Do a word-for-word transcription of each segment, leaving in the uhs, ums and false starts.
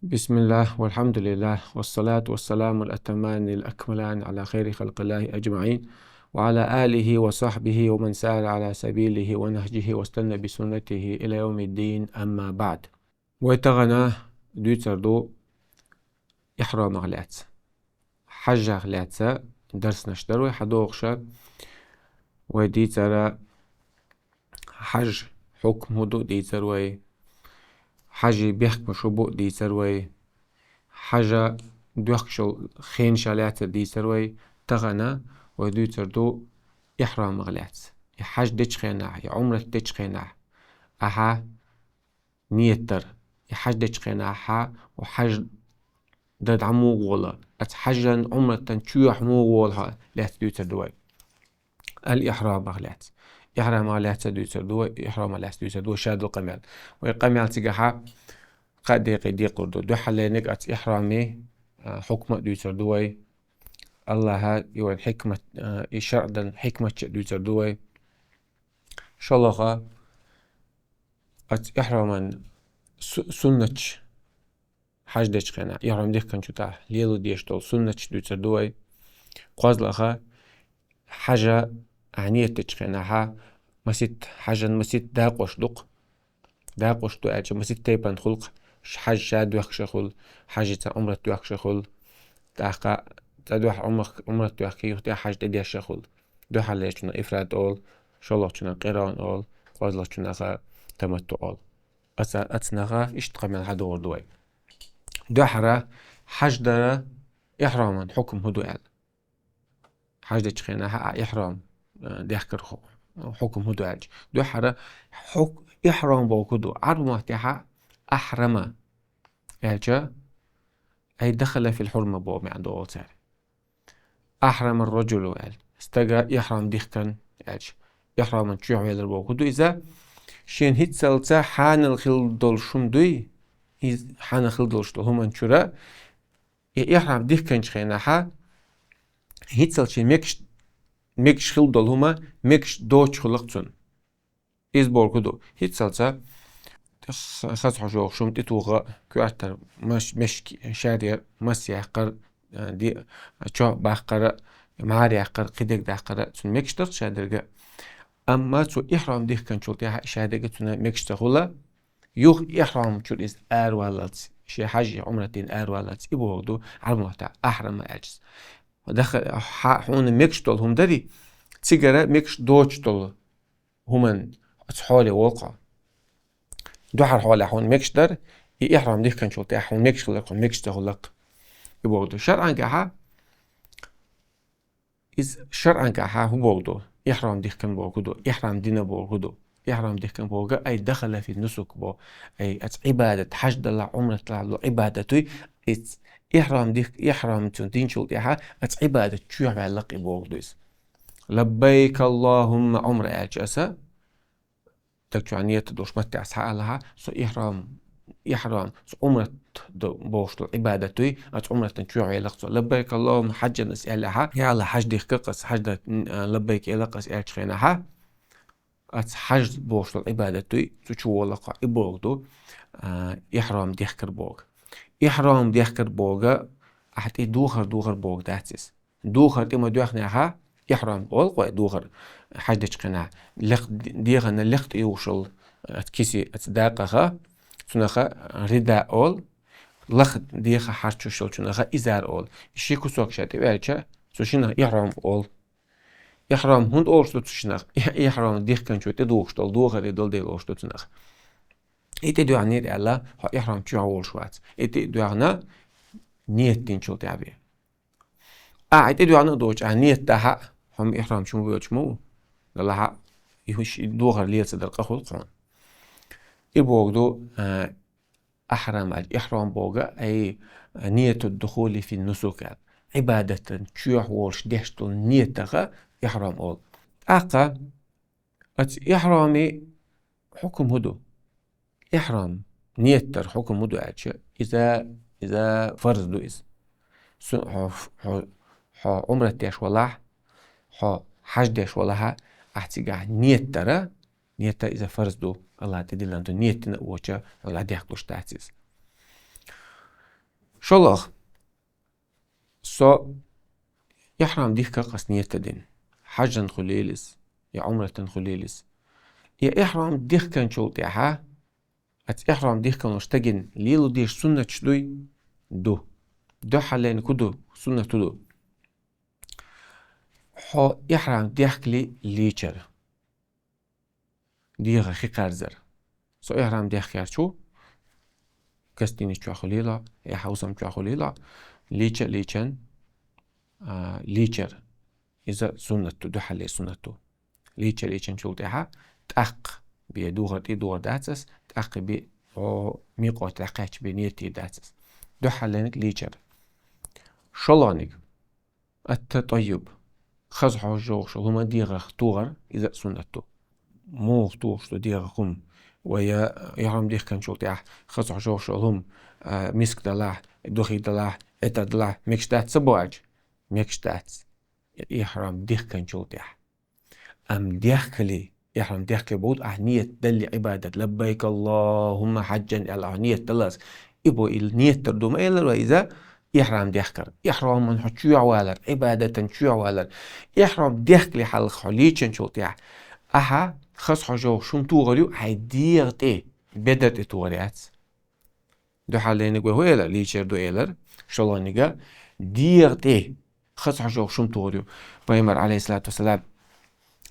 بسم الله والحمد لله والصلاة والسلام الأتمان الأكملان على خير خلق الله أجمعين وعلى آله وصحبه ومن سار على سبيله ونهجه واستنى بسنته إلى يوم الدين، أما بعد. Вай тахана дуьйцур ду ихьрамах лаьцна. Хьажах лаьцна дарснаш дар вай хьадохуш. Вай дийцар хьаж хьукам хӀун ду дийцар вай. Хьажий бехкамаш хӀун бу дийцар вай. Хьажа доьхкаш йолу хенаш лаьцна дийцар вай. Тахана вай дуьйцур ду ихьрамах лаьцна. И хьаж дечу хенахь, и Ӏумрат дечу хенахь ахьа ниет дар. И хьаж дечу хенахь ахьа, хьаж дан дӀа муха волу, оцу хьажан Ӏумратан чоьхьа муха волу хьо лаьцна дуьйцур ду вай. Ал-ихьрамах лаьцна. Ихьрамах лаьцна дуьйцур ду вай, ихьрамах лаьцна дуьйцур ду вай, ша ду къамел. Вай къамел цигахьа кхаа декъе декъалур ду. Дуьххьарлерниг оцу ихьрами, а, хьукма а дуьйцур ду вай. Аллаха и вайн хьикмат, а, и шарӀ дан хьикматча а дуьйцур ду вай. ШолгӀа, оцу ихьраман су-, суннаташ хьаж дечу хенахь, ихьрам дихканчу тӀехь лело дезаш долу суннаташ дуьйцур ду вай. КхозлагӀа, хьажа ахьа ниет дечу хенахьа, масит, хьажан масит дакъош ду-кх. Дакъош ду аьлча, масит тайпана хуьлу-кх, ш-, хьаж ша доьхкаш хуьлу, хьажица Ӏумрат доьхкаш хуьлу. ТӀаккха цӀа дуьхьа Ӏумрат, Ӏумрат доьхкий, юха тӀе хьаж тӀедеш хуьлу. Дуьххьарлерчунна ифрад олу, шолгӀачунна къиран олу, кхозлагӀчунна таматту олу. Аца, ацнаха иштта къамел хьадогӀур ду вай. Дуьххьара хьаж дара ихьраман хьукам хӀун ду аьлла. Хьаж дечу хенахь а ихьрам, э, дехкар ху-, хьукам хӀун ду аьлча. Дуьххьара хьук-, ихьрам бохург хӀун ду? Ӏарбу маттехьа ахьрама аьлча, ай дахала фил хьурма боху маьӀна догӀу цара. Ахьрама ар-раджулу аьлла. Стага ихьрам дихкан аьлча. Ихьраман чоьхьа велар бохург хӀун ду иза? Шен хӀинццалца хьанал хила долуш хӀума дуй? Иза хьанал хила долуш долу хӀуман чуьра и ихьрам дихканчу хенахьа, хӀинццалц шен мегаш, мегаш хила долу хӀума, мегаш доцуш хуьлу-кх цунна. Иза бохург хӀун ду? ХӀинццалца х-, хаза хьожа йогӀуш хӀума тӀетуху, коьртара меш-, мешки, шаьре мас яккхар, а, ди-, чо баккхара, мӀара яккхара, кхидерг даккхара, цунна мегаш ду-кх шадерг а. Амма цо ихьрам дихканчул тӀаьхьа шадерг а цунна мегаш ца хуьлу, юха ихьрам чуьра иза араваллалц, шен хьажий Ӏумратийн араваллалц, и бохург ду Ӏарбу маттахь ахьрама аьлча. Даха-, хьа-, хьуна мегаш долу хӀума дарий, цигара мегаш доцуш долу хӀуман оцу хьоле волу-кх хьо. Дуьххьара хьолехь хьуна мегаш дара, и ихьрам дихканчул тӀаьхьа хьуна мегаш хилар-кх хьо, мегаш ца хуьлу-кх. И бохург ду. ШарӀангахьа, иза шарӀангахьа хӀун бохург ду? Ихьрам дихкан бохург хӀун ду? Ихьрам дина бохург хӀун ду? Ихьрам дихкан бохург, ай дахала фин нусук бо. Ай, оцу Ӏибадат, хьаж далахь, Ӏумрат далахь долу Ӏибадат дуй. Иза ихьрам дих-, ихьрам цунна динчул тӀаьхьа оцу Ӏибадат чоьхьа ваьлла-кх и бохург ду иза. Лаббайк Аллахумма Ӏумра аьлча аса, даг чохь ниет долуш маттехь схьа а алахьа, со ихьрам, ихьрам, со Ӏумрат д-, бохуш долу Ӏибадат дуй, оцу Ӏумратан чоьхьа велла-кх со. Лаббайк Аллахумма хьаджан ас аьллехьа, я Аллах, хьаж дихка-кх ас, хьаж дан, а, лаббайк эла-кх ас аьллачу хенахьа, оцу хьаж бохуш долу Ӏибадат дуй, цу чу волу-кх хьо, и бохург ду, а, ихьрам дехкар бохург. Ихьрам дехкар бохург, ахьа тӀе духар, духар бохург дац иза. Духар тӀе ма доьхнехьа, ихьрам олу-кх вай духар, хьаж дечу хенахь, лекх, дегӀана лекх тӀе юхуш йолу, оцу киси, оцу дакъаха, цунаха рида олу, лаха дегӀа хьарчош йолчунаха изар олу. Ши кусок ша тӀе ваьлча, цу шинах ихьрам олу. Ихьрам хӀунда олуш ду цу шинах? Ихь-, ихьрам дихканчо тӀедухуш долу духаре долу дела олуш ду цунах. И тӀедоьгӀнера аьлла, хьо ихьрам чоьхьа волуш вац. И тӀедоьгӀна ниет динчул тӀаьхьа бен. Ахьа и тӀедоьгӀна а доцуш, ахьа ниет дахьа а, хьо-м ихьрам чу ма воьдуш ма ву. Далахьа, и хӀуш, и духар лела ца дар къа хуьлу-кх хьуна. И бохург ду, а, ахьрам аьлча, ихьрам бохург, ай, нияту духули фин нусук аьлла. Ӏибадатан чоьхьа волуш деш долу ниетаха ихьрам олу. ТӀаккха оцу ихьрами хьукум хӀун ду? Ихьрам ниет дар хьукум хӀун ду аьлча, иза, иза фарз ду иза. Су-, хьо, хьо, хьо Ӏумрат деш валахь, хьо хьаж деш валахьа, ахьа цигахь ниет дара, ниет дар иза фарз ду, Аллах тӀедиллина ду, ниет дина а воцуш, Аллах дехкалуш дац иза. ШоллагӀа. Со ихьрам дихка къас ниет дина. Хьажан хулилис, я Ӏумратан хулилис. Я ихьрам дихканчул тӀехьа, ац ихьрам дихканаш тагин лелу деш суннаташ дуй? Ду. Духьален ку ду, суннат ду. Хьо ихьрам дехкли лийчар. ДегӀа хи кхарзар. Со ихьрам дехкар чу, кастини чу хулила, я хьаусам чу хулила, лийча лийчан, а, лийчар. Иза суннату, духьале суннату. Лийча лийчан чул тӀехьа, тӀаккха бе дугӀар тӀи дугӀар дацас, тӀаккха бе о микъо тӀаккхач бе ниети дацас. Духьаленик лийчар. ШоллагӀник. Ат-татайюб. Хаза хьожа жовхаш лума дегӀах тугӀар, иза суннату. Мух тугӀаш ду дегӀах хум. Ва я ихьрам дихканчул тӀехь хаза хьожа жовхаш лум, а, миск далахь, духи далахь, итар далахь, мекш дац ца боач? Мекш дац. Ихьрам дихканчул тӀехь. Ам дехкали, ихьрам дехкали буд, ахь ниет далли Ӏибадат. Лаббайк Аллахумма хьаджан, аьлла, ахь ниет далас. И бо ил ниет дар дума элар ва иза ихьрам дехкар. Ихьраман хьо чуьхь валар, Ӏибадатан чуьхь валар. Ихьрам дехкали хьалха хьо лийчанчул тӀехь. Ахьа, хас хьо жовх шум тугӀар ю, хьай дегӀ тӀе, бедар тӀе тугӀар яц. Духьалениг вай хӀу элар, лийчер ду элар, шолгӀанига дегӀ тӀе хас хьожох шум тугӀар ю. Пайхамар, алейхиссалату вассалам,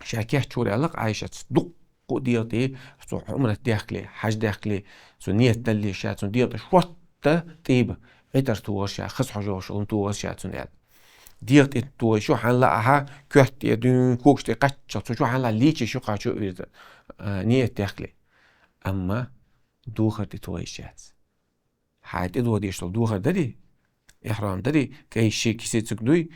ша кехчур аьлла Ӏайшац, дуккху дегӀ тӀе, цу Ӏумрат дехкли, хьаж дехкли, цу ниет далли ша, цу дегӀ тӀе шотта тӀийба, гӀитар тугӀар ша, хас хьожох шум тугӀар ша цун аьлла. ДегӀ тӀе тугӀай шу хьанла ахьа, коьрта тӀе дуьн, когаш тӀе кхаччал, цу шу хьанла лийча шу кхачу вирда, а, ниет дехкли. Амма духар тӀе тугӀай шац. Хьай тӀе додийш дол духар дари, ихьрам дари, кай ши киси цуг дуй,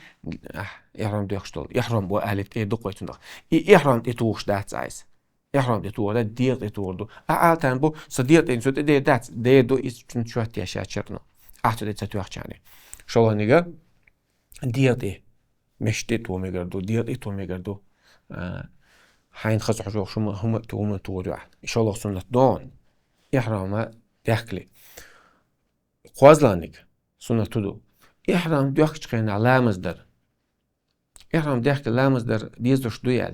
ахь, ихьрам дехш дол. Ихьрам бо ахли тӀе дукъой цундах. И ихьрам тӀе тухуш дац айс. Ихьрам тӀе тухур да, дегӀ тӀе тухур ду. А алтан бу, са дегӀ тӀе, цу тӀе де дац, де ду из чун чуат я ша черно. Ахь цу тӀе ца туяхчани. ШолгӀанига дегӀ тӀе, мешти ту мегар ду, дегӀ тӀе ту мегар ду. А, хьайн хас хьожох шума, хума ту, хума ту ду. ШолгӀа суннат дон. Ихьрама дехкли. Кхозланик, суннат ду. Ихьрам дехкачхена ламаз дар. Ихьрам дехка ламаз дар дезуш ду ял.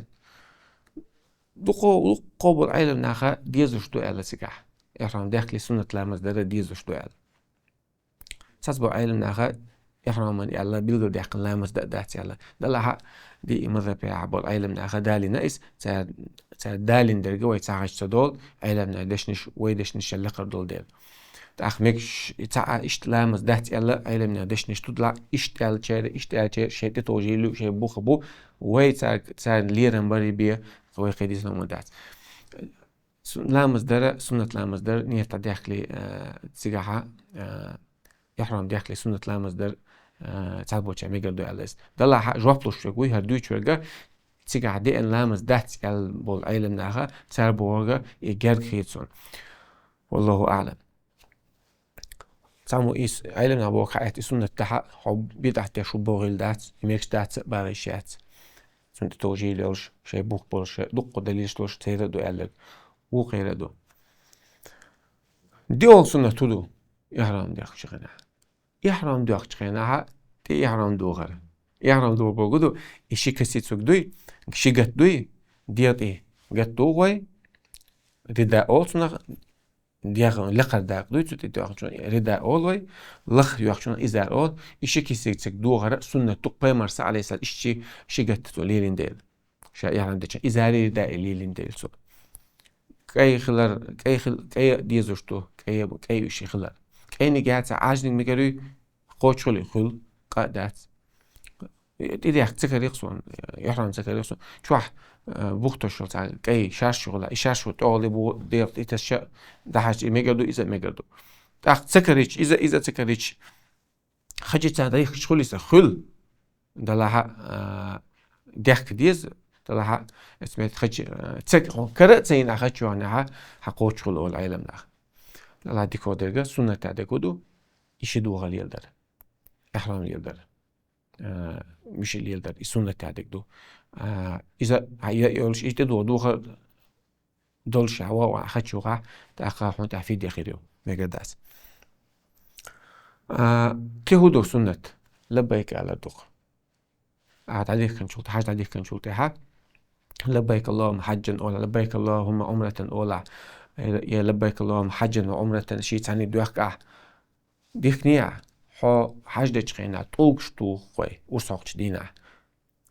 Дукъо, дукъо бол Ӏилм наха дезуш ду ял сигах. Ихьрам дехкли суннат ламаз дар дезуш ду ял. Цац бо Ӏилм наха ихьраман ял билгал дехка ламаз да дац ял. Далахьа ди и мазхаб яха бол Ӏилм наха далина ис, ца, ца далин дерга вай ца хаш ца дол, Ӏилм на дешниш, вай дешниш лекар дол дер. ТӀаккха мегаш и ца а ишт ламаз дац аьлла, Ӏилмана дешнаш тудла, ишт аьлла чайра, ишт аьлла чайра, шайтӀа тоже илу, шай буха бу, вай ца, ца лерам бари бе, вай хадис нома дац. Су-, ламаз дара, суннат ламаз дара, ниет дехкли, э, цигахьа, э, ихьрам дехкли суннат ламаз дара, э, цал боча мегар ду аьлла. Далахьа жоп луш вегуй, хар дуйч верга, цигахьа деян ламаз дац аьл бол Ӏилм наха, цар борга и герг хийцун. Валлаху аълам. Цаму ис Ӏилм набо каэт и суннат таха, хо бидъат те шу богил дац, и мекс дац, багиш яц. Суннат тоже йолш, шей бух болш, дукку далиш луш, цейра ду аьллер. У хейра ду. Диол суннат туду, ихьрам дехчхена. Ихьрам дехчхена, ха, ти ихьрам духар. Ихьрам ду богуду, и шикаси цуг дуй, шигат дуй, дият и гат дугой, рида олсунах, дегӀ лекхар дакъ дуй, цу тӀе дегӀ чу рида олой, лах йохчун изар ол, иши кисиг цик дугъара суннат тук пайхамар са алейхиссалам ишчи шигатта цу лилин дел. Ша ихьрам деча изари рида и лилин дел цу. Кай хилар, кай хил, кай дезуш ту, кай, кай иши хилар. Кайни гяца ажнин мигаруй, къочхули хул, къа дац. Тидех цикарих сон, ихрам цикарих сон. Чух, э, бухтошул ца, кай шаршула, и шаршу толи бу дерт итас ша, дахаш и мегаду, иза мегаду. Так цикарич, иза, иза цикарич. Хачи ца дайх чхулиса хул. Далаха, э, дехк диз, далаха, эсмет хачи, э, цик, кара цейна хачуана ха, ха къочхул ол айлам нах. Дала дикодерга сунната декуду, иши дугъал елдар. Ихрам елдар. Э, мишил елдар, и суннат ядек ду. Э, иза, а, я, я, олш иште ду, духа, долш, ва, ва, хачуга, та, ха, хун, та, фидя хирю, мегадас. А, кхин хӀун ду суннат? Лаббайк алар ду-кх. А, дӀадихканчул, хьаж дӀадихканчул тӀехьа. Лаббайк Аллахумма хьаджан ола, лаббайк Аллахумма умратан ола. Е, е лаббайк Аллахумма хьаджан ва умратан ший цхьанне доьхкахь. Дихкиний Ӏа, хьо хьаж дечу хенахь тӀулгаш туху вай, урс хьокхучу дийнахь.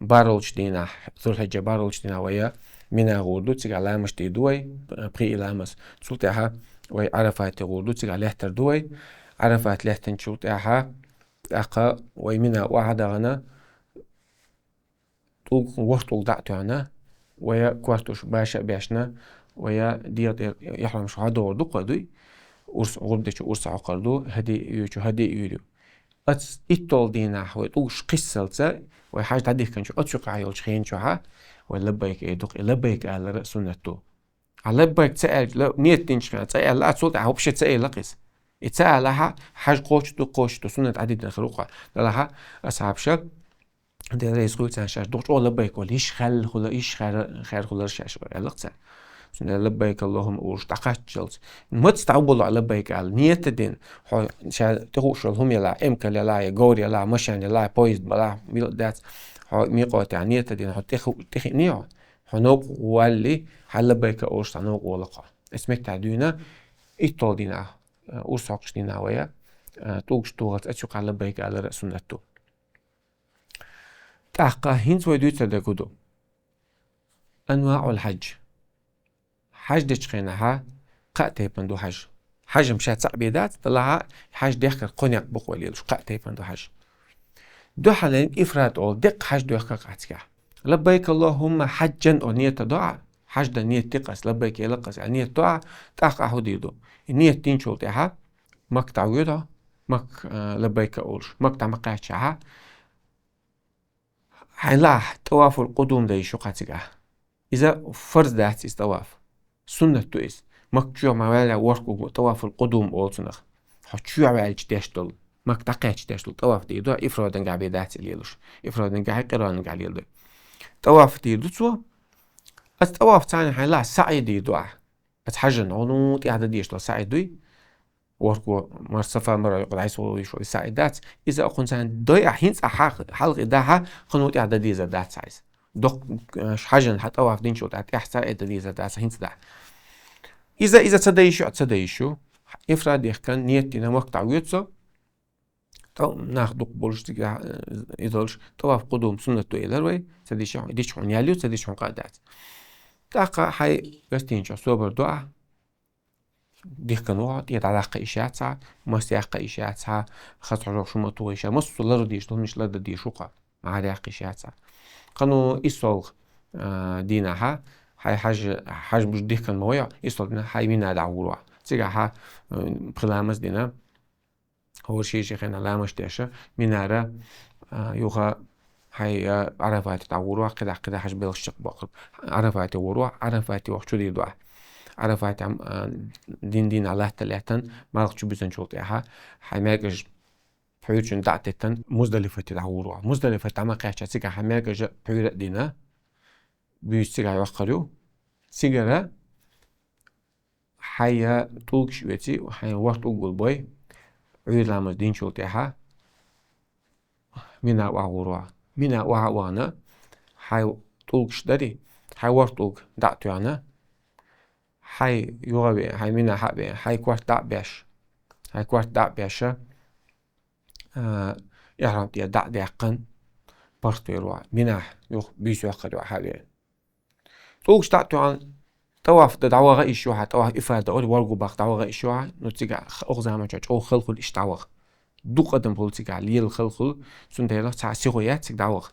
Баролчу дийнахь, Зулхьиджа баролчу дийнахь вай Мина гӀур ду, цигахь ламаз дийр ду вай, пхи ламаз. Цул тӀаьхьа вай Ӏарафате гӀур ду, цигахь лаьттар ду вай. Ӏарафат лаьттинчул тӀаьхьа, тӀаккха вай Мина охьа а дахана, тӀулг, ворхӀ тӀулг дӀа а тоьхна, вай кортош баша а бешна, вай дегӀан тӀера ихьрамаш хьадогӀур ду-кх вай, дуй? Урс, гӀурба дечу урс хьокхур ду, хӀади йоьчу хӀади йийр ю. Оцу итталгӀа дийнахь вай тӀулгаш кхиссалца, вай хьаж дӀадихканчу оцу юкъахь йолчу хенан чохь а вай лаббайк эр ду-кх, и лаббайк алар а суннат ду. А лаббайк ца аьлча, ла-, ният динчу хенахь ца аьлла, а цул тӀаьхьа вообще ца элира-кх иза. И ца алахь, хьаж кхочуш ду, кхочуш ду, суннат Ӏадитина хир ву-кх. Делахь асхьабаша, Дела реза хуьлда царна, шаьш дукха чӀогӀа лаббайк олий, йиш хала хуьла-, йиш хала, хала хуьлура шаьш, аьлла-кх цара. Цундела лаббайк Аллахумма олуш дӀакхаччалц. Маца дӀа а болу лаббайк ала, ният а дина, хьо ша тӀехууш йолу хӀума ялахь, эмкал ялахь, я говр ялахь, машен ялахь, поезд балахь, мила дац, хьо микъотехь ният а дина, хьо тӀеху-, тӀехиъний хьо? Хьо новкъа валлий, хьан лаббайка олуш цхьа новкъа волу-кх хьо. Оцу меттехь дуьйна, итталгӀа дийнахь, э, урс хьокхучу дийнахь вай, э, тӀулгаш тухалц оцу юкъахь лаббайк алар а суннат ду. ТӀаккха хӀинца вай дуьйцур дерг хӀун ду? АнваӀул хьаж. Хьаж дечу хенахь кхаа тайпана ду хьаж. Хьаж-м ша цхьаъ бен дац, делахь хьаж дехкар кхо некъ бу-кх вай лелош, кхаа тайпана ду хьаж. Дуьххьарлерниг ифрад олу деккъа хьаж доьхкар-кх ахь цигахь. Лаббайк Аллахумма хьаджан олу ният а до ахь, хьаж дан ният ди-кх ас, лаббайк эр-кх ас аьлла ният до ахь, тӀаккха ахь хӀун дийр ду? И ният динчул тӀаьхьа Макка дӀавоьду, Макка, э, лаббайка олуш, Макка дӀа ма кхаьччахь, хьайна лаахь, тӀавафул къудум дан йиш ю-кх ахь цигахь. Иза фарз дац иза тӀаваф. Суннат ду иза. Макка чу ма ваьллехь ворхӀ угу тӀавафул къудум олу цунах. Хьо чу ваьлча деш долу, Макка дӀакхаьчча деш долу тӀаваф дийр ду, ифрадангахь бен дац и лелош. Ифрадангахь, къиранангахь лело ду. ТӀаваф дийр ду цо. Аса тӀаваф царна хьайна лаахь саӀи дийр ду ахь. Аса хьажан, хьуна тӀехь дан дезаш долу саӀи дуй? ВорхӀ го, мара Сафа, Марва юкъа дӀасаволуш волу саӀи дац. Иза а кхунца дой ахь, хӀинца ахь хьалха и дахь, кхуьнан тӀехь дан дезар дац хьайса. Доккха, э, хьажан хьан тӀаваф динчул тӀаьхьа тӀехь саӀи дан дезар дац хьан хӀинца дахь. Иза, иза ца дан йиш ю, ца дан йиш ю. Ифрад дехкан ният дина Макка дӀавоьду цо. ТӀа-, нах дукха болуш цига, э, иза долуш, тӀаваф къудум суннат ду элира вай. Ца дича, дича хьуна ял ю, ца дича хьуна къа дац. ТӀаккха хьайн гостиницехь собар до ахь. Дихкан ву хьо, тӀе дӀадаккха йиш яц хьан, мас яккха йиш яц хьан, хаза хьожа хӀума тухуш йиш яц, массо а лардан дезаш долу хӀуманаш лардан дезаш ву-кх хьо, махьар яккха йиш яц хьан. Кхана иссолгӀа, а, дийнахь, хьайн хьаж, хьаж буьжа дихкан ма вай хьо, иссолгӀа дийнахь хьайн Мина дӀагӀур ву хьо. Цигахь хьан, м, пхи ламаз дина, хӀора шен-шен хенахь ламазаш деш, Минара, а, юха хьайн, а, Ӏарафате дӀагӀур ву хьо, кхидӀа, кхидӀа хьажа белхаш чекхбоккхур. Ӏарафате гӀур ву хьо, Ӏарафатехь чу дийр ду ахь. Ӏарафате, а, дин дийнахь латта лаьттина, малх чу буьзначул тӀаьхьа, хьайн маьркӀаж пхьуьйрачунна дӀа а теттина, Муздалифате дӀагӀур ву хьо. Муздалифате дӀа ма кхаьчча, цигахь хьайн маьркӀаж пхьуьйра а дина, буьйса цигахь йоккхур ю. Цигара хьайн тӀулгаш оьций, хьайн ворхӀ тӀулг гулбой, Ӏуьйра ламаз динчул тӀаьхьа Мина охьагӀур ву хьо. Мина охьа а вахана, хьайн тӀулгаш дарий, хьайн ворхӀ тӀулг дӀа а тоьхна, хьайн юха а веана, хьайн Мина хьа а веана, хьайн корта дӀа а беш, хьайн корта дӀа а беш, а, ихьрам тӀера дӀа а даьккхина, паргӀатвер ву хьо, Минахь юха буьйса йоккхур ю хьо хьа а веана. ТӀулгаш дӀа а тоьхна, тӀаваф дан дӀаваха а йиш ю хьан, тӀаваф ифада олу, ворхӀ го баккха дӀаваха а йиш ю хьан, ну, цигахь ха-, оха заманчохь чӀогӀа хала хуьлу иштта дӀаваха. Дукха адам хуьлу цигахь, лела хала хуьлу, цундела цхьа сихо яц цига дӀаваха.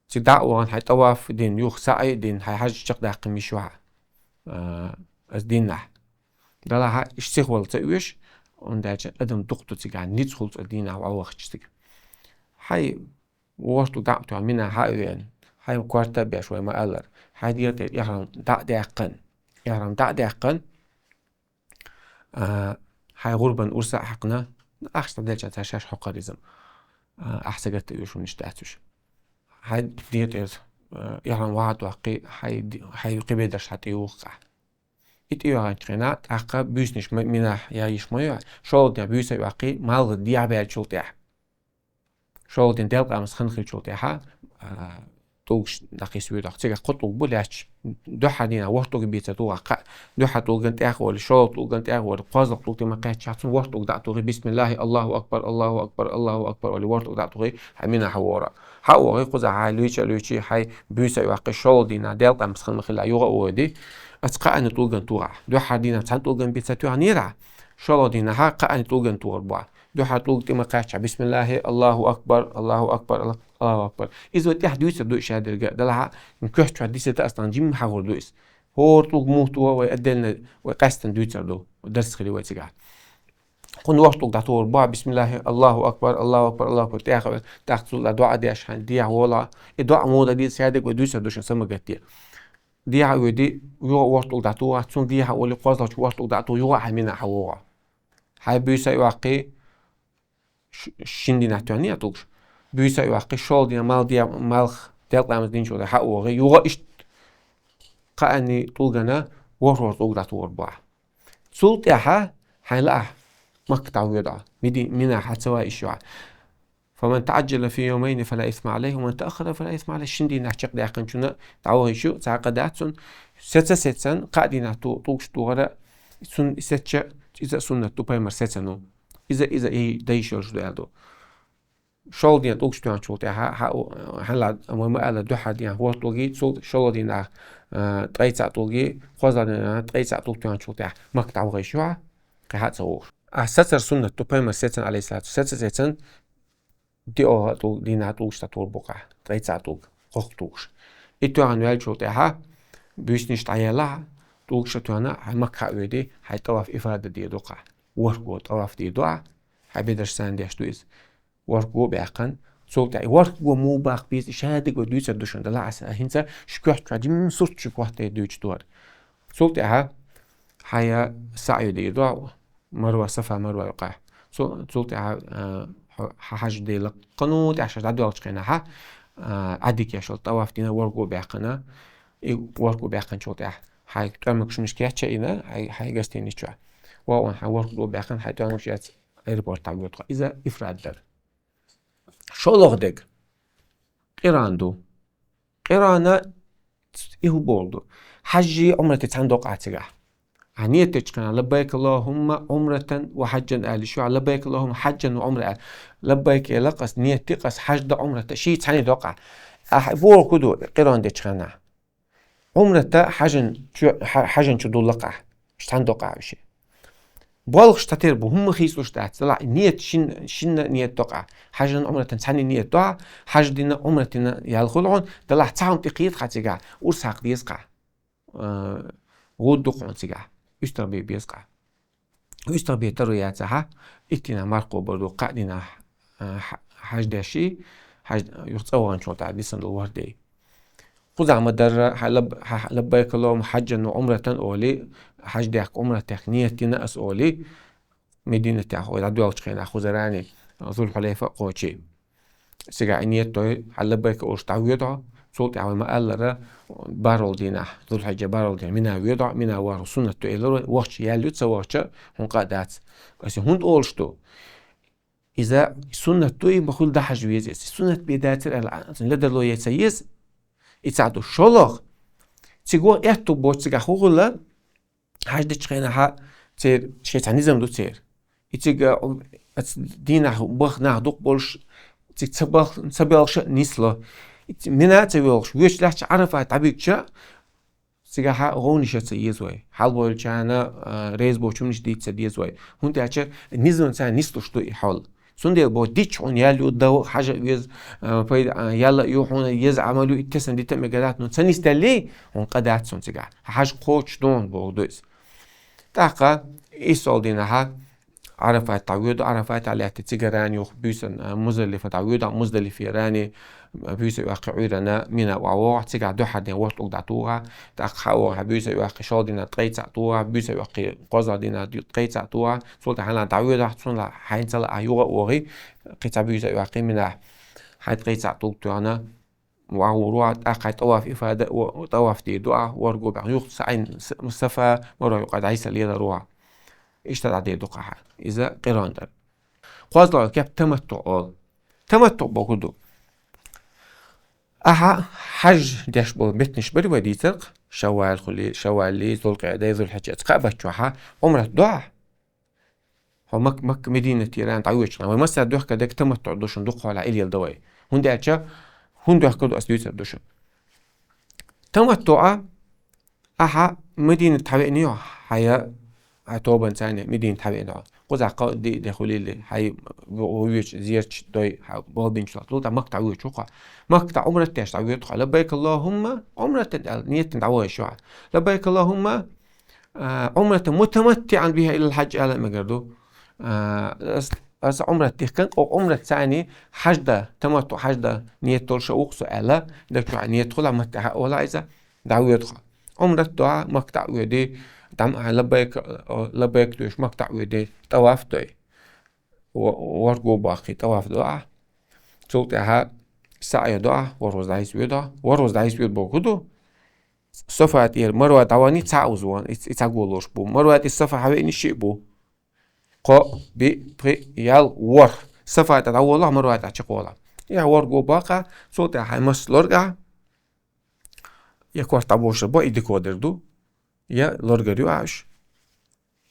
Цига дӀа а вахана, хьайн тӀаваф а дина, юха саӀи а дина, хьайн хьаж чекхдаккха йиш ю хьан, а, аса диннахь. Делахь иштта сихвала ца оьшу, хӀунда аьлча адам дукха ду цигахь, ницкъ хуьлу цу дийнахь охьавахча цига. Хьайн ворхӀ тӀулг дӀа а тоьхна, Мина хьа а веана, хьайн корта а беш вай ма-аллара, хьайн дегӀан тӀера ихьрам дӀа а даьккхина, ихьрам дӀа а даьккхина, а, хьайн гӀурбан урс а хьаькхна, ахча дӀаделча цара шаьш хьокхур иза-м, а, ахьа сагатта оьшу хӀуманаш дац уьш. Хьайн дегӀан тӀера, а, ихьрам охьа а доккхий, хьайн ди-, хьайн кхин бедарш хьан тӀе юху ахь. И тӀайоагӀача хана, тӀаккха буьйсанаш ма-, Минахь яйиш ма йоагӀа. ШоллагӀа дийнахьа буьйса йоаккхе, малх дехьа баьлчул тӀехьа. ШоллагӀа дийнахьа делкъа мас хиннахилчул тӀехьа, а, тӀулгаш дӀакхийса веза. Цигахь кхо тӀулг ба лаьтташ. Дуьххьара дийнахьа ворхӀ тӀулг бийца тоха кхы. Дуьххьара тӀулган тӀехьа вале, шоллагӀа тӀулган тӀехьа вале, кхозлагӀа тӀулг тӀе ма кхаьчча, цунна ворхӀ тӀулг дӀатохе, бисмиллахӀи, Аллаху акбар, Аллаху акбар, Аллаху акбар, вале, ворхӀ тӀулг дӀатохе, хьай Минахь вора. Хьа а вогӀе, кхузахь хьай луьйча а луьйча, хьай буьйса йоаккхе, шоллагӀа дийнахьа делкъа мас хиннахилча юха а вогӀе, ас кхаанна тӀулган тоха. Дуьххьара дийнахьа цхьан тӀулган бийца тоьхнера, шоллагӀа дийнахьа кхаанна тӀулган тохар бу. Дуьххьара тӀулг тӀе ма кхаьчча, бисмиллахӀи, Аллаху акбар, Аллаху акбар, Аллаху акбар. Из вай тӀехьа дуьйцар ду, иша дерга, далахьа, коьрта чу дисета ас тан жимма хьахор ду из. ХӀора тӀулг мух тоха вай отдельно, вай къаьстта дуьйцар ду, дарс хили вай цигахь. Кхунна ворхӀ тӀулг дӀатохар бу, бисмиллахӀи, Аллаху акбар, Аллаху акбар, Аллаху акбар, тӀехьа вале, тӀаккха цул дӀа доӀа деш хьайна дехьа вола. И доӀа муха деза, иша дерга вай дуьйцар ду шун самагатте. Дехьа а воьде, юха ворхӀ тӀулг дӀатоха, цунна дехьа вале, кхозлагӀча ворхӀ тӀулг дӀатоха, юха а хьай Минахь воагӀа. Хьай буьйса йоаккхе, ш-, шин дийнахьа тоьхнера тӀулгаш. Буьйса йоаккхе, шоллагӀа дийнахьа мал де-, малх делкъа мас динчул тӀехьа хьа а вогӀе, юха иштта кхаанна тӀулгана ворхӀ-ворхӀ тӀулг дӀатохар бу. Цул тӀехьа хьайна лаахь Макка дӀавода, Миди-, Минахь хьа ца ваха йиш йоацаш. فمن تعجل في يومين فلا إثم عليه ومن تأخر فلا إثم عليه. Шин дийнахьа чакхдаьккхинчунна дӀаваха йиш ю, цхьа къа дац цунна. Сеца-сецан, кхаа дийнахьа то-, тӀулгаш тохара, цунна сецча, иза суннат ду, пайхамара сецану. Иза, иза и дайшалш ду аьлла ду. ШоллагӀа дийнахьа тӀулгаш тоьхначул тӀехьа, хьа-, хьайна лаахь, вай ма аьлла, дуьххьара дийнахьа ворхӀ тӀулги, цул шоллагӀа дийнахьа, а, ткъе цхьа тӀулги, кхозлагӀа дийнахьа ткъе цхьа тӀулг тоьхначул тӀехьа Макка дӀаваха йиш ю хьа, кхы хьа а ца вогӀаш. А сацар суннат ду, пайхамара сецан, алейхиссалату, сеца-сецан, диъалгӀа тӀул-, дийнахьа тӀулгаш дӀатохар бу кхы, ткъе цхьа тӀулг, кхо-кхо тӀулгаш. И тоьхна ваьлчул тӀехьа, буьйсанаш дӀаелахь, тӀулгаш тоьхна, хьай Макка хьа а воьде, хьай тӀаваф ифада дийр ду кхы. ВорхӀ го тӀаваф дийр ду, хьай бедарш санна деш ду из. ВорхӀ го баьккхина, цул тӀехьа ворхӀ го муха баккха беза, иша дерга вай дуьйцар ду шун, далахьа ас хӀинца шун коьрта чу жимма сурт шун котта дуьйцуш ду хӀара. Цул тӀехьа хьай саӀю дийр ду, Марва, Сафа, Марва юкъахь. Цу-, цул тӀехьа, а, хьо-, хьа хьажа де лакхе, кхунна тӀехьа шоаш дӀадоьлхуча хана хьа, а, Ӏадика еш йола тӀаваф дина ворхӀ го баьккхина, и ворхӀ го баьккхинчул тӀехьа хьай тӀоьмагаш кхаьча йина, хьай, хьай гостиница чу. ВогӀун хьай ворхӀ го баьккхина, хьай тӀоьмагаш эца аэропорт дӀавода хьо. Иза ифрад дар. ШоллагӀа дег. Къиран ду. Къирана и хӀу болх ду. Хьажи Ӏумрати цхьана до кхы цигахь. Ахь ниет деча хана, «Лаббайк Аллахумма Ӏумратан ва хьаджан», аьлла йиш ю, «Лаббайк Аллахумма хьаджан ва Ӏумра», аьлла. Лаббайк аьлла-кх ас, ниет ди-кх ас хьажа да, Ӏумрата, ши цхьана до кхы. Ахь болх хӀу ду, къиран деча хана? Ӏумрата хьажан чу, хьа-, хьажан чу дулла-кх ахь. Цхьана до-кх уж. Болхаш цхьатера бу, хӀумма хийцалуш дац. Далахь ниет шин-, шинна ниет до-кх. Хьажан Ӏумратан цхьана ниет до, хьажа дина Ӏумра дина ял хул хьона, далахь цхьа хӀума тӀакхета хьа цигахь, урс хьакха деза-кх. Э, гӀуда ду-кх хьона цигахь. УьстагӀ бе беза-кх. УьстагӀ бе таро яцахь, итт дийнахьа мархо бар ду, кхаа дийнахьа, а, хьа-, хьажа деш, хьажа, юха цӀа ваханчул тӀехьа дисина дола ворхӀ де. Кхузахь ма дарра, хьа лаб-, хьа, хьа лаббайк Аллахумма хьаджан ва Ӏумратан оле, хьажа даьхка, Ӏумра даьхка ниет дина ас оле, Мединатехь вай дӀадоьлхуча хенахь кхузарани, Зулхьулайфа кхочий. Цигахь и ниет дой, хьа лаббайк олуш дӀавоьду хьо, цул тӀехьа вай ма-аллара, бархӀалгӀа дийнахь, Зулхьиджа бархӀалгӀа дийнахь Мина воьду хьо, Мина вахар суннат ду элира вай, вахча ял ю, ца вахча, хӀунда къа дац. Ас хӀунда олуш ду? Иза суннат ду, и ма хуьлда хьажа веза иза. Суннат бе дацар аьлла, ледарло е ца еза, и цхьа ду. ШоллагӀа, цига ваха аьттув боцу цигахь хӀу хилла, хьажа дечу хенахьа церан шен цхьа низам ду церан. И цига, а, аца дийнахь баха нах дукха болуш, цига ца бах-, ца боьлхуш а нисло. И ц-, Мина а ца воьлхуш, воьдуш лаьттачу Ӏарафате дӀабигча, цигахьа гӀовнаш ян ца еза вай. Хьалабевллачарна, а, реза боцу хӀуманаш дийца ца деза вай. ХӀунда аьлча низамца нислуш ду и хьол. Цундела боху, дича хьуна ял ю, дов, хьажа а веза, а, пайда, а, ял а ю хьуна, еза Ӏамал ю, и тесна дита а мегар дац, но ца нисделлий, хьуна къа дац цунна цигахь. Хьажа кхочуш ду хьуна боху ду иза. ТӀаккха иссалгӀа дийнахьа Ӏарафате дӀавоьду, Ӏарафатехь лаьтта цигарани юха буьйсанна, а, Муздалифа дӀавоьду, Муздалиферани буьйса йоаккхе Ӏуьйранна Мина охьавогӀу, цигахь дуьххьара ден ворхӀ тӀулг дӀатоху, тӀаккха хьа а вогӀу, хьан буьйса йоаккхе шолгӀа дийнахь ткъе цхьаъ тоху, буьйса йоаккхе кхозлагӀа дийнахь ткъе цхьаъ тоху, цул тӀаьхьа дӀавоьду, цунна хьайна ца лаахь юха а вогӀий, кхин цхьа буьйса йоаккхий Минахь, хьайн ткъе цхьаъ тӀулг тоьхна, вагӀур ваха, тӀаккха тӀаваф ифада, о, тӀаваф де дуӀа, ворхӀ го бӀаьха юха саӀин, с-, Сафа, Марва юкъа дӀайса лелар ваха. Иштта дӀаде дукха хьа. Иза къиран дар. КхозлагӀа кеп таматтуӀ оал. ТаматтуӀ боху ду. Ахьа хьаж деш болу беттанаш бара вай дийцарх, Шаввал хули, Шаввали, Зулкъаъда, Зулхьиджа, цкъа а баччохьа, Ӏумрат дохьа. Хьо Мак-, Макка, Мединатера дӀавоьдучу хана. Вай массара доьхка дерг таматтуӀ ду шуна дукха хьолахь, и лела дан вай. ХӀунда аьлча, хӀун доьхка ду ас дуьйцур ду шуна. ТаматтуӀа, ахьа Мединат хьавеъни йо, хьая, хьа тобанца Мединат хьавеъни йо. Кхузахь кхо ди де хулили, хьай ву-, вуьйчу зерч дой, хьа болбинчу лахтул, та Макка дӀавоьдуш ву хьо. Макка дӀа Ӏумрат деш дӀавоьду хьо. Лаббайк Аллахумма, Ӏумрат аьлла, ниятин дӀавоьдуш ву хьо. Лаббайк Аллахумма, а, Ӏумрата мутаматтиӀан биха илал хьаж аьлла мегар ду. А, ас, ас Ӏумрат дихкан, о Ӏумрат цани хьаж да, таматтуӀ хьаж да, ният долуш а ву-кх со аьлла, даг чохь ният хуьлахь, Макка хьа а валахь иза, дӀавоьду хьо. Ӏумрат дохьа, Макка дӀа а воьди, дӀа ма, лаббайк, о, лаббайк дуьйш, Макка дӀа а воьди, тӀаваф дой. Во-, ворхӀ го баккхий тӀаваф дохьа. Цул тӀаьхьа саӀй дохьа, ворхӀаза дӀайса воьду хьо. ВорхӀаза дӀайса воьду боху хӀун ду? Сафа тӀера Марва дӀавани цхьа а вуза ван, и ц-, и цхьа го лоруш бу. Марва тӀе Сафа хьавеъни шиъ бу. Кхо, биъ, пхиъ, ял, ворхӀ. Сафа тӀе дӀаволахь, Марва тӀе чекхволахь. Я ворхӀ го баккха, цул тӀаьхьа хьайн мас лоргахь, я корта дӀабошур бу, и дика дер ду, я лоргар ю Ӏаш.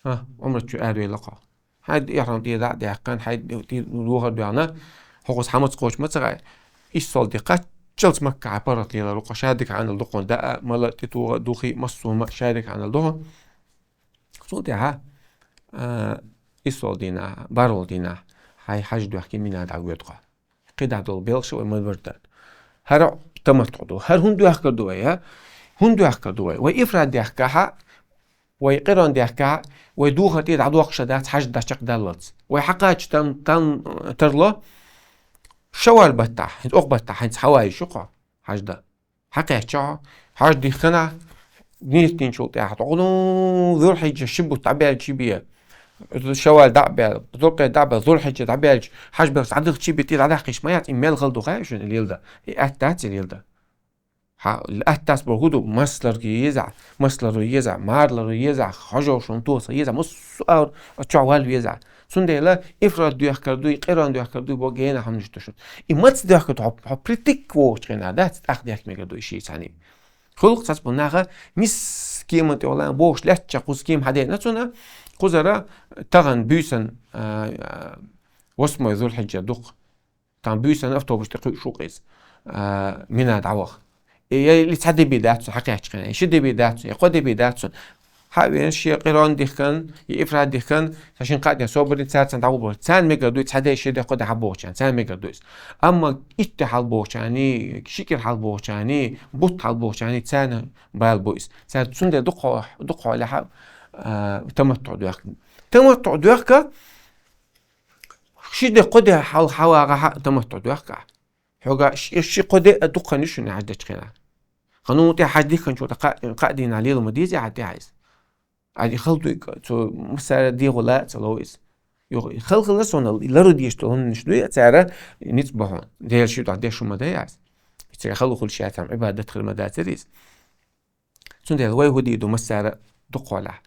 ХӀа, Ӏумрат чу аравелла кхо. Хьайн ихьрам тӀера дӀа а даьккхина, хьайн тӀе духар доьгӀна, хьо кхуза хьамаца кхочу ма ца гӀай. Иссол де кхаччалц Маккахьа паргӀат лелар ву кхо, шадерг хьанал ду кхунна даа, мала тӀетоха, духи, массо а ма шадерг хьанал ду хьо. Цул тӀаьхьа, а, иссол дийнахь, бархӀалгӀа дийнахь, хьайн хьаж доьхке Мина дӀавоьду хьо. КхидӀа долу белхаш вай ма варда. ХӀара таматтуӀ ду. ХӀара хӀунда доьхкар ду вай, а? ХӀунда доьхкар ду вай? Вай ифрад дехкахьа, вай къиран дехкахьа, вай духар тӀера дӀадоккхуш а дац, хьаж дӀа чекхдаллалц. Вай хьакхача тан, тан, э, тарло, Шаввал баттахь, хӀинца окху баттахь, хӀинца хьаваийша ю кхо, хьаж дан. Хьакхаьчча хьо, хьаж дихкина, ният динчул тӀаьхьа тӀо гӀуну Зулхьиджа ши бутт дӀабаьлчи бе, Шаввал дӀа а баьлла, Зулкъаъда дӀа а баьлла, Зулхьиджа дӀабаьлча, хьаж белхаш дӀадихчи бе, тӀе дӀадаккхийша ма яц, и мел хала ду хаьий шуна лела дан? И атта дац и лела дан? Хьа, атта дац боху хӀун ду, маслар еза, маслар еза, марлар еза, хьожо шуна тоса еза, массо а чохь вал веза. Цундела ифрад доьхкар дуй, къиран доьхкар дуй, бо гена хьамнаш ду шуна. И маца доьхкар ду, хьо, хьо притик вогӀучу хенахь дац, тӀаккха дехка мегар ду и ши цхьаний. Хуьлу-кх цхьацца бу наха, мис кеман тӀе валан бохуш, лаьттача кхуза кема хьадеана цунна, кхузара тахана буьйсан, а, а, восьмой Зулхьиджа дукха. Там буьйсан автобус тӀе кхуьуш ву-кх иза, а, Мина дӀаваха. И я или цхьа де бен дац цунна хьакхаьчча хенахь, я ши де бен дац цунна, я кхо де бен дац цунна. Хьа а веана, шен къиран дихкан, я ифрад дихкан, сан шин кхаа ден собарна цаьрца дӀавур бара. Царна мегар ду иза, цхьа де, ши де, кхо де хьабохучарна, царна мегар ду иза. Амма итт де хьалбохучарний, ши кӀира хьалбохучарний, бутт хьалбохучарний, царна бала бу иза. Цара цундела дукха хьо-, дукха хьолехь, а, таматтуӀ доьхка. ТаматтуӀ доьхка, ши де, кхо де хьал хьавагӀахьа таматтуӀ доьхка. Хьога ши, ши, кхо де а дукха хан ю шуна хьаж дечу хенахь. Ханна тӀе хьаж дихканчул тӀе кхаа, кхаа дийнахь лела ма дезий хьан тӀе хьайса? Али хала дуй, цо массара дегӀо ла а ца лов иза. Юха хала хилла сона, лару дезаш долу хӀуманаш дуй, цара ницкъ бохьун. Дела ши дуьхьа деш хӀума дай ас. Церан хала хуьлуш яцам, Ӏибадат хир ма дацара иза. Цундела вай хӀу дийр ду массара дукха хьолехь.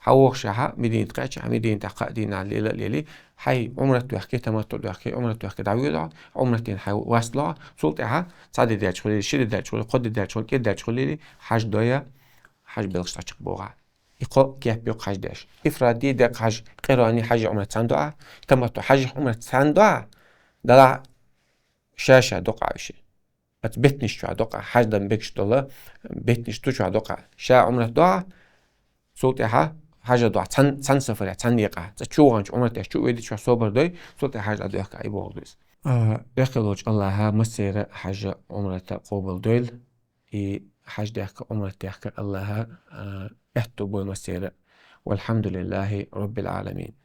Хьан вохуш ахьа, Мединат кхаьчча, хьан Мединатехь кхаа дийнахь лела а лели, хьайн Ӏумрат доьхке, таматтуӀ доьхке, Ӏумрат доьхке дӀавоьду хьо, Ӏумрат дина хьайн васт ло хьо, цул тӀаьхьа цхьа де даьлча хуьлийла, ши де даьлча хуьлийла, кхо де даьлча хуьлийла, кӀира даьлча хуьлийла, хьаж дой, хьаж белхаш дӀачекхбоху ахьа. И кхо кеп ю-кх хьаж деш. Ифрад де даккха хьаж, къирани хьажи Ӏумрат цхьаьна ду ахьа, таматтуӀ хьажи Ӏумрат цхьаьна ду ахьа, далахь ша-ша докъа веши. Оцу беттанаш чохь докъа, хьаж дан бегаш долу беттанаш ту чохь докъа. Ша Ӏумрат дохьа, цул тӀаьхьа хьажа дохьа, цхьаьн, цхьаьн сафарехь, цхьаьн некъахь. Цкъа чу ваханчу Ӏумрат деш чу а вайди чохь собар дой, цул тӀаьхьа хьаж дӀадоьхка и боху иза. А, Бехке волчу Аллаха массера хьажа Ӏумрата къобал дойла, и хьаж дехка, Ӏумрат дехка Аллаха, а, аьтту бойла массера. Валхьамдулиллахи Роббил Ӏаламин.